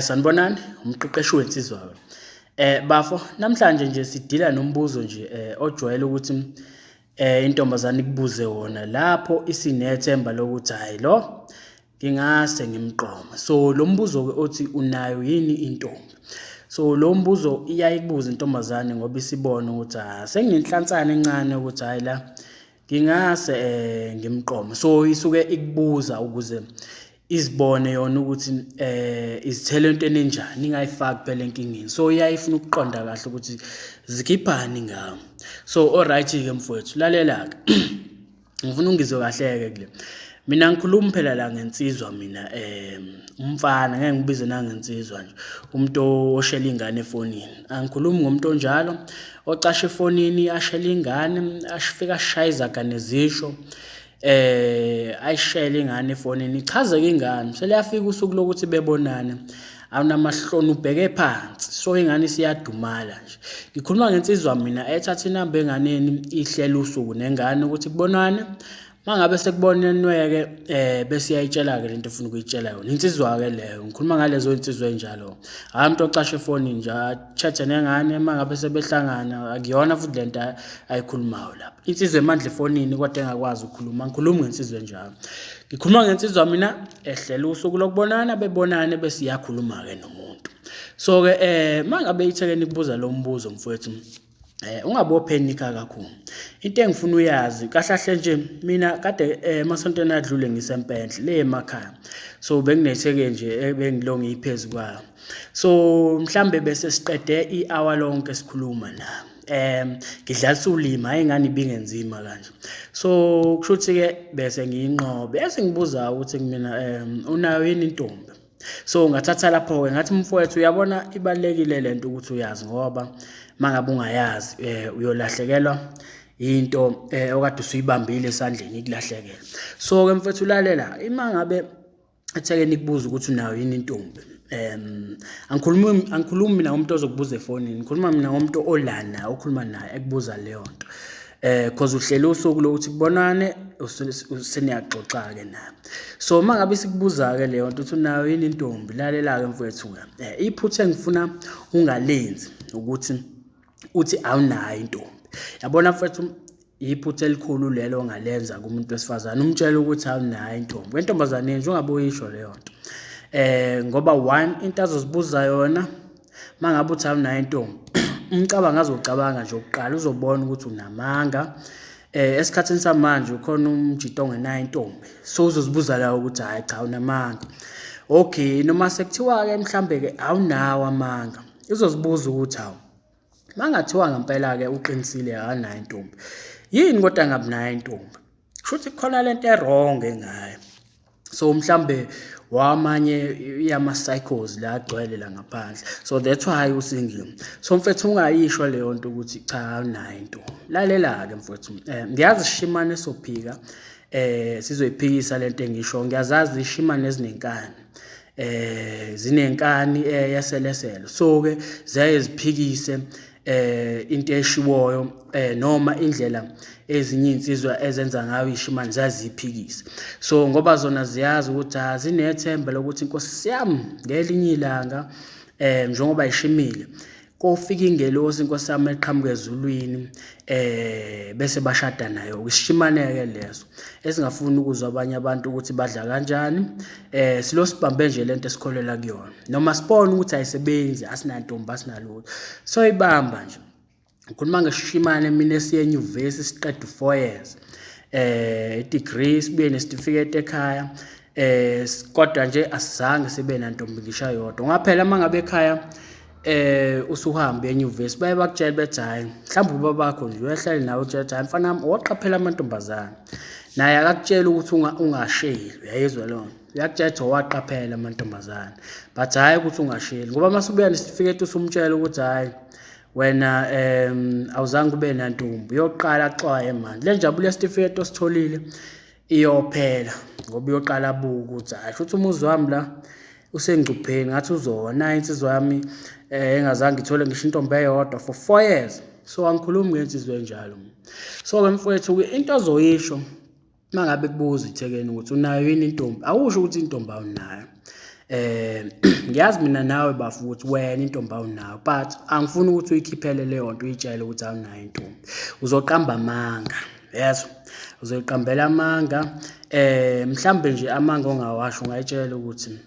Sanibonani, umqeqeshi wensizwa lo. Bafo, namhlanje nje sidila nombuzo nje ojwayele ukuthi intombazane ikubuze wona lapho isinethemba lokuthi hhayi lo ngingase ngimqome. So lo mbuzo-ke othi unayo yini intombi? So lo mbuzo iyaye ikubuze intombazane ngoba isibona ukuthi ha senginenhlansana encane ukuthi hhayi la ngingase ngimqome. So isuke ikubuza ukuze izibone yona ukuthi izithela entweni enjani ingayifaki phela enkingeni. So iyaye ifuna ukuqonda kahle ukuthi zikhiphani ngawo. So alright-ke mfowethu, lalela-ke. Ngifuna ungizwe kahle-ke kule. Mina ngikhuluma phela la ngensizwa mina umfana ngeke ngibize nangensizwa nje umuntu oshela ingane efonini. Angikhulumi ngomuntu onjalo ocasha efonini ashele ingane afike ashaye izaga nezisho ayishele ingane efonini ichazeke ingane seliyafika usuku lokuthi bebonane awunamahloni ubheke phansi so ingane isiyadumala nje. Ngikhuluma ngensizwa mina ethatha inamba enganeni ihlele usuku nengane ukuthi kubonwane. Uma ngabe sekubonenwe-ke bese iyayitshela-ke lento efuna ukuyitshela yona. Insizwa-ke leyo, ngikhuluma ngalezo nsizwa ey'njalo. Hhayi umuntu ocashe efonini nje a-chat-e nengane uma ngabe sebehlangana akuyona futhi lento ayikhulumayo lapho. Insizwa emandla efonini kodwa engakwazi ukukhuluma, angikhulumi ngensizwa enjalo. Ngikhuluma ngensizwa mina ehlela usuku lokubonana bebonane bese iyakhuluma-ke nomuntu. So-ke uma ngabe ithekeni ikubuza lo mbuzo mfowethu ungabophenikha kakhulu. Into engifuna uyazi kahle kahle nje mina kade emasontweni adlule ngiseMpendle le emakhaya. So benginetheke nje ebengilo ngiyiphezu kwayo. So mhlambe bese siqede i-hour lonke sikhuluma la. Ngidlalisa ulimi hhayi ingane ibingenzima kanje. So kusho ukuthi-ke bese ngiyinqobe. Esingibuzayo ukuthi mina unayo yini intombi? So ngathatha lapho-ke ngathi mfowethu uyabona ibalulekile le nto ukuthi uyazi ngoba uma ngabe ungayazi uyolahlekelwa into okade usuyibambile esandleni ikulahlekele. So-ke mfethu lalela, ima ngabe ethekeni ikubuza ukuthi unayo yini intombi angikhulumi mina ngomuntu ozokubuza efonini, ngikhuluma mina ngomuntu olana okhuluma naye ekubuza leyo nto. Cause uhlele usuku lokuthi kubonane seniyaxoxa-ke naye. So uma ngabe isikubuza-ke leyo nto uthi unayo yini intombi, lalela-ke mfowethu-ke. Iphutha engifuna ungalenzi ukuthi uthi awunayo intombi. Yabona mfowethu iphutha elikhulu lelo ongalenza kumuntu wesifazane umtshele ukuthi awunayo intombi. Wentombazane nje ungabe uyisho leyo nto. Ngoba one into azozibuza yona uma ngabe uthi awunayo intombi umcabango azocabanga nje okokuqala uzobona ukuthi unamanga. Esikhathini samanje ukhona umjita ongenayo intombi so uzozibuza la ukuthi hhayi cha unamanga. Okay noma sekuthiwa-ke mhlambe-ke awunawo amanga uzozibuza ukuthi hawu uma ngathiwa ngempela-ke uqinisile akanayo intombi yini kodwa angabi nayo intombi? Kusho ukuthi kukhona lento e-wrong ngaye. So mhlambe wamanye yama-psychos la agcwele la ngaphandle. So that's why u-single. So mfethu ungayisho leyo nto ukuthi cha awunayo intombi. Lalela-ke mfowethu, ngiyazi isishimane sophika sizoyiphikisa lento engisho. Ngiyazazi ishimane ezinenkani. Zinenkani yeselesele. So-ke ziyaye ziphikise into eshiwoyo noma indlela ezinye iy'nsizwa ezenza ngayo iy'shimane ziyaziphikisa. So ngoba zona ziyazi ukuthi ha zinethemba lokuthi Nkosi yami ngelinye ilanga njengoba ishimile kofika ingelosi Nkosi yami eqhamuka ezulwini bese bashada nayo. Isishimane-ke leso esingafuni ukuzwa abanye abantu ukuthi badla kanjani. Silo sibambe nje lento esikholelwa kuyona noma sibone ukuthi ayisebenzi asinantombi asinalutho soyibamba nje. Ngikhuluma ngesishimane mina esiye enyuvesi siqeda u-4 years i-degree sibuye nesitifiketi ekhaya kodwa nje asizange sibe nantombi ngisho eyodwa. Ngoba phela uma ngabe ekhaya usuhamba enyuvesi baye bakutshele bethi hhayi mhlawumbe ubabakho nje uyahlale nawe utshela ukuthi hhayi mfana wami woqaphela amantombazane. Naye akakutsheli ukuthi ungasheli, uyayizwa leyo nto. Uyakutshela ukuthi waqaphela amantombazane but hhayi ukuthi ungasheli ngoba uma usubuya nesitifiketi usumtshela ukuthi hhayi wena awuzange ube nantombi uyoqala axwaye manje. Le njabulo yesitifiketi ositholile iyophela ngoba uyoqala abuke ukuthi hhayi shuthi umuzi wami la usengcupheni ngathi uzowa nayi insizwa yami engazange ithole ngisho intombi eyodwa for 4 years. So angikhulumi ngensizwa enjalo. So-ke mfowethu-ke into ozoyisho uma ngabe kubuza ithekeni ukuthi unayo yini intombi, awusho ukuthi intombi awunayo. Ngiyazi mina nawe bafo ukuthi wena intombi awunayo, but angifuni ukuthi uyikhiphele leyo nto uyitshele ukuthi awunayo intombi. Uzoqamba amanga, yezwa? Uzoyiqambela amanga. Mhlambe nje amanga ongawasho ungayitshela ukuthi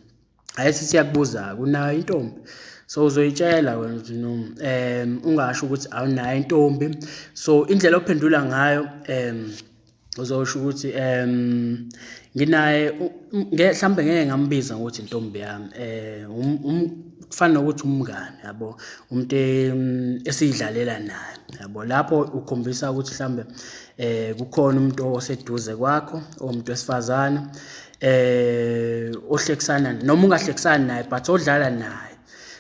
ayithi siyakubuza unayo intombi. So uzoyitshela wena ukuthi no, ungasho ukuthi awunayo intombi. So indlela ophendula ngayo uzosho ukuthi nginaye mhlambe ngeke ngambiza ngokuthi intombi yami, kufana nokuthi umngani yabo, umuntu esiyidlalela naye yabo. Lapho ukhombisa ukuthi mhlambe kukhona umuntu oseduze kwakho, umuntu wesifazane ohlekisana noma ungahlekisani naye but odlala naye.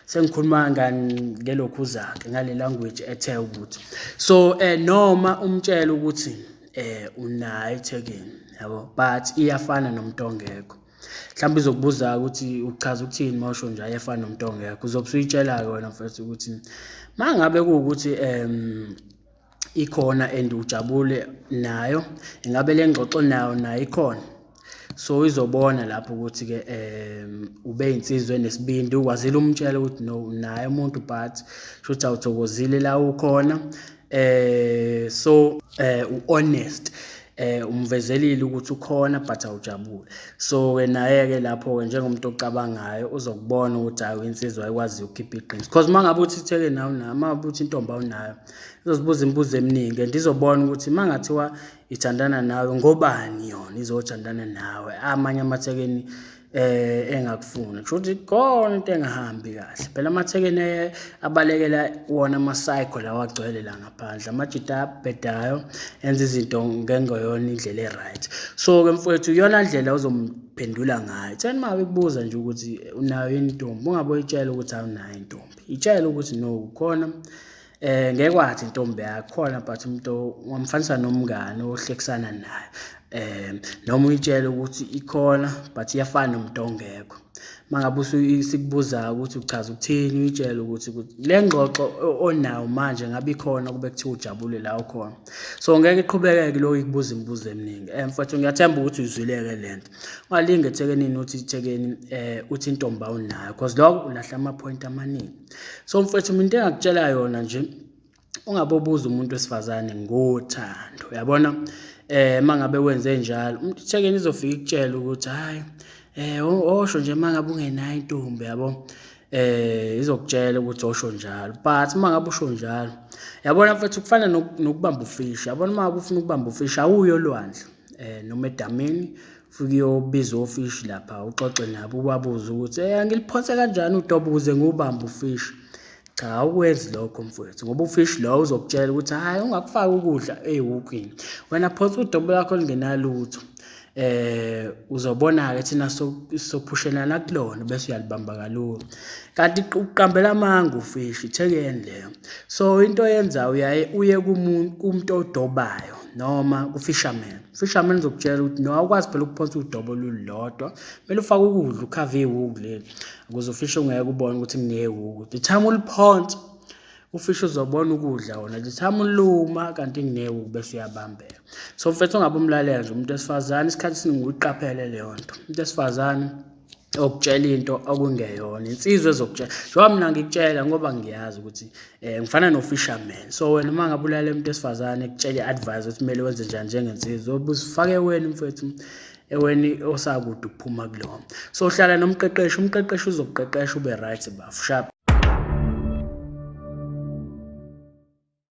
Sengikhuluma ngelokhuza-ke ngale language ethe ukuthi so noma umtshele ukuthi unayo ithekeni yabo, but iyafana nomuntu ongekho. Mhlawumbe izokubuza ukuthi uchaza ukuthini uma usho nje ayefana nomuntu ongekho. Uzobe usuyitshela-ke wena mfethu ukuthi uma ngabe kuwukuthi ikhona and ujabule nayo, ingabe le ngxoxo nayo nayo ikhona? So izobona lapho ukuthi-ke ube insizwa enesibindi, ukwazile umtshela ukuthi no unaye umuntu but shuthi awuthokozile la ukhona. So u-honest, umvezelile ukuthi ukhona but awujabule. So-ke naye-ke lapho-ke njengomuntu ocabangayo uzokubona ukuthi hhayi insizwa ayikwaziyo ukukhipha iqiniso. Cause uma ngabe uthi ithekeni awunayo, uma ngabe uthi intombi awunayo, izozibuza imibuzo eminingi and izobona ukuthi uma ngathiwa ithandana nawe ngobani yona izothandana nawe, amanye amathekeni engakufuni. Kusho ukuthi khona into engahambi kahle. Phela amathekeni abalekela wona ama-psycho lawa agcwele la ngaphandle, amajita abhedayo enza izinto ngengeyona indlela e-right. So-ke mfowethu iyona ndlela ozomphendula ngayo. Theni uma bekubuza nje ukuthi unayo yini intombi, ungabe uyitshela ukuthi awunayo intombi. Itshele ukuthi no ukhona, ngeke wathi intombi yakho khona but umuntu wamfanisa nomngani ohlekisana naye, noma uyitshele ukuthi ikhona but iyafana nomuntu ongekho. Uma ngabe isikubuza ukuthi uchaza ukuthini, uyitshele ukuthi le ngxoxo onayo manje ngabe ikhona kube kuthiwa ujabule la ukhona. So ngeke iqhubeke-ke lokhu ikubuza imibuzo eminingi. Mfowethu ngiyathemba ukuthi uyizwile-ke le nto. Ungalinge ethekenini uthi ithekeni uthi intombi awunayo cause lokho ulahla amaphoyinti amaningi. So mfowethu mina into engakutshela yona nje, ungabobuza umuntu wesifazane ngothando, uyabona? Uma ngabe wenze njalo, ithekeni izofika ikutshele ukuthi hhayi osho nje uma ngabe ungenayo intombi yabo. Izokutshela ukuthi osho njalo, but uma ngabe usho njalo, yabona mfethu kufana nokubamba ufishi. Yabona uma ngabe ufuna ukubamba ufishi awuyi olwandle noma edamini, ufike uyobiza ofishi lapha uxoxe nabo ubabuze ukuthi ngiliphonse kanjani udobo ukuze ngiwubambe ufishi. Cha, awukwenzi lokho mfowethu, ngoba ufishi lowo uzokutshela ukuthi hhayi ungakufaki ukudla ehhukini, wena phonsa udobo lakho olungenalutho. Uzobona-ke thina sophushelana kulona bese uyalibamba kalula. Kanti ukuqambela amanga ufishi ithekeni leyo. So into oyenzayo uyaye uye kumuntu odobayo noma ku-fisherman. Fisherman uzokutshela ukuthi no, awukwazi phela ukuphonsa udobo olulodwa, kumele ufake ukudla ukhave ihhuku leli ukuze ufishi ungeke ubone ukuthi kunehhuku. The time uliphonsa ufishi uzobona ukudla wona, the time uluma kanti kunehhuku bese uyabambeka. So mfethu ungabe umlalela nje umuntu wesifazane, isikhathi esiningi uyiqaphele leyo nto. Umuntu wesifazane okutshela into okungeyona, insizwa ezokutshela. Njengoba mina ngikutshela ngoba ngiyazi ukuthi ngifana no-fisherman. So wena uma ngabe ulalela umuntu wesifazane ekutshela i-advice ukuthi kumele wenze njani njengensizwa, uzobe uzifake wena mfethu eweni osakude ukuphuma kulona. So hlala nomqeqeshi, umqeqeshi uzokuqeqesha ube right bafo, sharp.